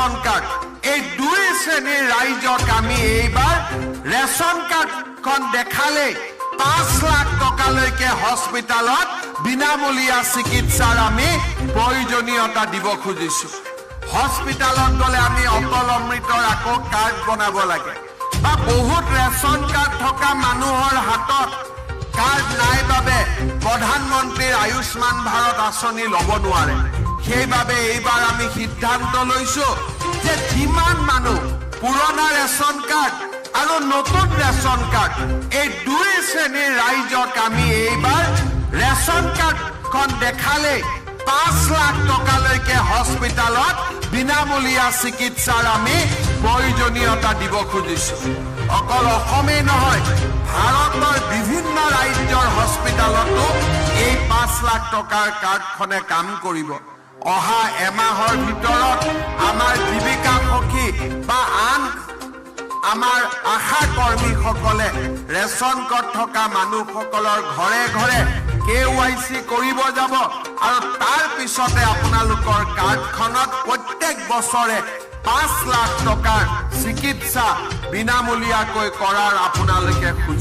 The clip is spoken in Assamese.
ৰেচন কাৰ্ড, এই দুই শ্ৰেণীৰ ৰাইজক আমি এইবাৰ ৰেচন কাৰ্ডখন দেখালেই 5 লাখ টকালৈকে হস্পিটেলত বিনামূলীয়া চিকিৎসাৰ আমি প্ৰয়োজনীয়তা দিব খুজিছো। হস্পিটেলত গ'লে আমি অটল অমৃতৰ আকৌ কাৰ্ড বনাব লাগে বা বহুত ৰেচন কাৰ্ড থকা মানুহৰ হাতত কাৰ্ড নাই বাবে প্ৰধানমন্ত্ৰীৰ আয়ুষ্মান ভাৰত আঁচনি ল'ব নোৱাৰে। সেইবাবে এইবাৰ আমি সিদ্ধান্ত লৈছো যে যিমান মানুহ পুৰণা ৰেচন কাৰ্ড আৰু নতুন ৰেচন কাৰ্ড, এই দুই শ্ৰেণীৰ ৰাইজক আমি এইবাৰ ৰেচন কাৰ্ডখন দেখালেই 5 লাখ টকালৈকে হস্পিটেলত বিনামূলীয়া চিকিৎসাৰ আমি প্ৰয়োজনীয়তা দিব খুজিছো। অকল অসমেই নহয়, ভাৰতৰ বিভিন্ন ৰাজ্যৰ হস্পিটেলতো এই 5 লাখ টকাৰ কাৰ্ডখনে কাম কৰিব। অহা এমাহৰ ভিতৰত আমাৰ জীৱিকা সখী বা আন আমাৰ আশা কৰ্মীসকলে ৰেচন কাৰ্ড থকা মানুহসকলৰ ঘৰে ঘৰে কেৱাইচি কৰিব যাব আৰু তাৰ পিছতে আপোনালোকৰ কাৰ্ডখনত প্ৰত্যেক বছৰে 5 লাখ টকাৰ চিকিৎসা বিনামূলীয়াকৈ কৰাৰ আপোনালোকে সুযোগ